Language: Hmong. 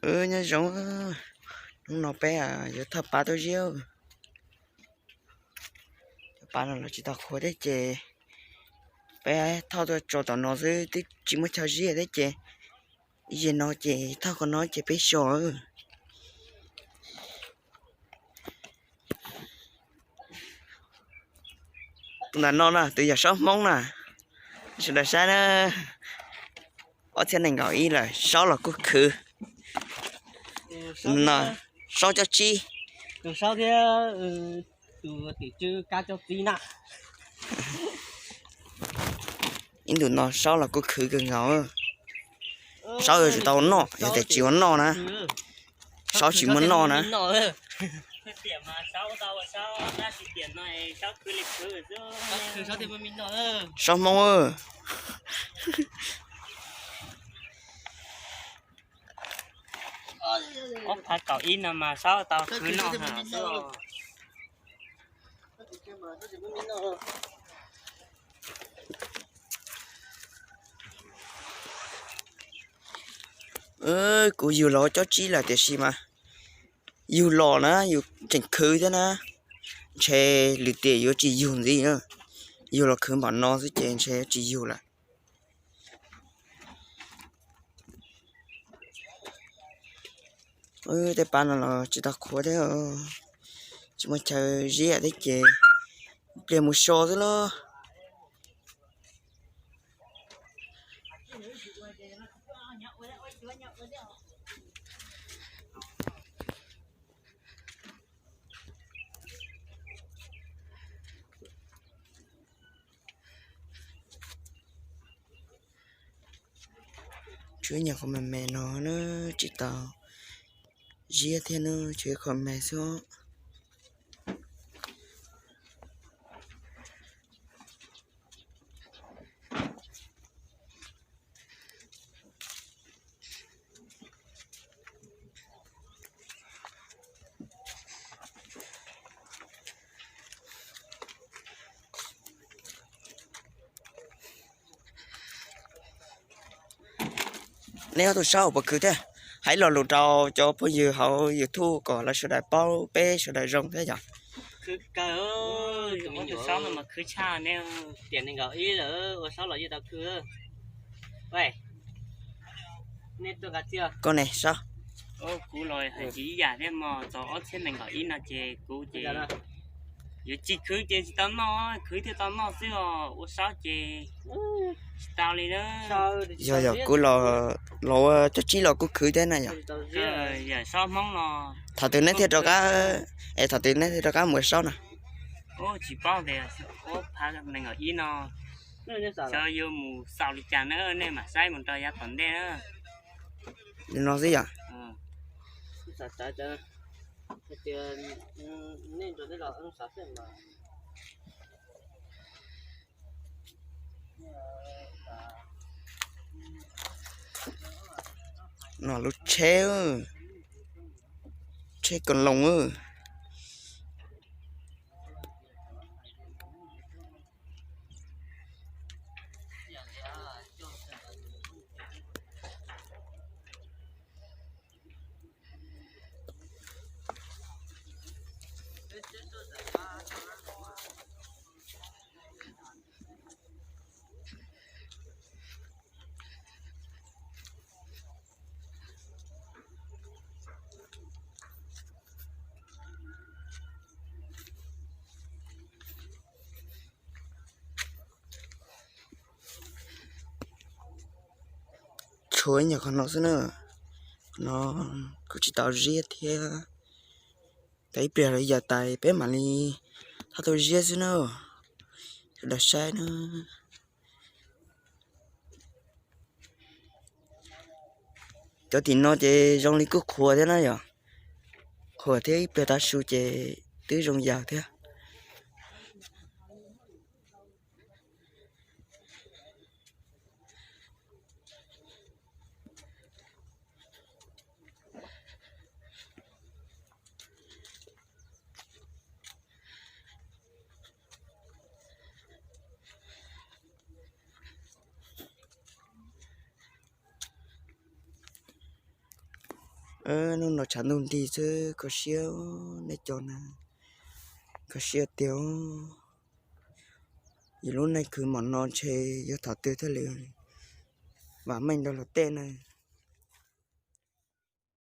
Nyob zoo, hnub no peb yuav thauj pab tuaj ziab. Cov pab no los tsis tau qhuav thiab ces peb thauj tuaj tso tom no xwb, twb tsis muaj chaw ziab thiab ces ib yam no ces thauj qhov no ces peb so. Tus ntawm no na, tus yog Saub Hmoob na, sawv daws saib na, ob txhiab nees nkaum ib lawm, Saub los kuj khwv. No, Saub Coj Tsib. Tus Saub thiab tus tim tswv Kab Coj Txib na. Ib ntus no Saub los kuj khwv kawg nkaus. Saub yuav tsum tau noj, yog tias tsis ua noj na, Saub tsis muaj noj na. Saub Hmoob. Ob phav kaum ib no mas Saub tau khwv noj. Kuv yug los ua Coj Tsib lawm tiam sis mas yug los na yus tseem khwv thiab na, ntshe lwm tiam yuav tsis yug ntxiv. Yug los khwv npaum no xwb ces ntshe yuav tsis yug lawm. Tej pab no los tsis tau qhuav thiab, tsis muaj chaw ziab thiab ces pliag mus so xwb los. Tshuav nyuag qhov me me no na, tsis tau ziab thiab na, tshuav ib qho me xwb. Nej ob tug saub puas khwv thiab? Hais lo lus rau cov phooj ywg hauv YouTube kom lawv sawv daws paub peb sawv daws zoo thiab yom. Khwv kawg, tus me nyuam saub no mas khwv tshaj. Nej tiam nees nkaum ib lawm ua saub los yeej tau khwv. Koj ne saub? Kuv los hais tsis ib yam thiab mog, txog ob txhiab nees nkaum ib no ces kuv ces yuav tsis khwv ces tsis tau noj, khwv thiaj tau noj xwb os. Ua saub ces tsis tau li na. Yog yog kuv los ua Coj Tsib los kuv khwv thiab na yom. Yog saub Hmoob no. Thaum twg neb thiaj rov qab, es thaum twg neb thiaj rov qab mus ua saub na? Tsis paub tias ob phav nees nkaum ib no xyov yuav mus xaus li cas na, nej mam saib mus rau yav tom ntej na. Li no xwb yom. No lub tsheb, tsheb ko loo. Tshuav nyuag qhov no xwb na, qhov no kuj tsis tau ziab thiab. Tau ib pliag los yog tais peb mam li thauj tau ziab xwb na, sawv daws saib na. Cov tim no ces zoo li kuj qhuav thiab na yom, qhuav thiab ib pliag tav su ces twb zoo yawg thiab. Hnub no tshav ntuj nti xwb, kho siab, nej cov na, kho siab tiag. Yus lub neej khwv mom no ntshe yuav thaum twg thiaj li vam meej nrog luag tej na.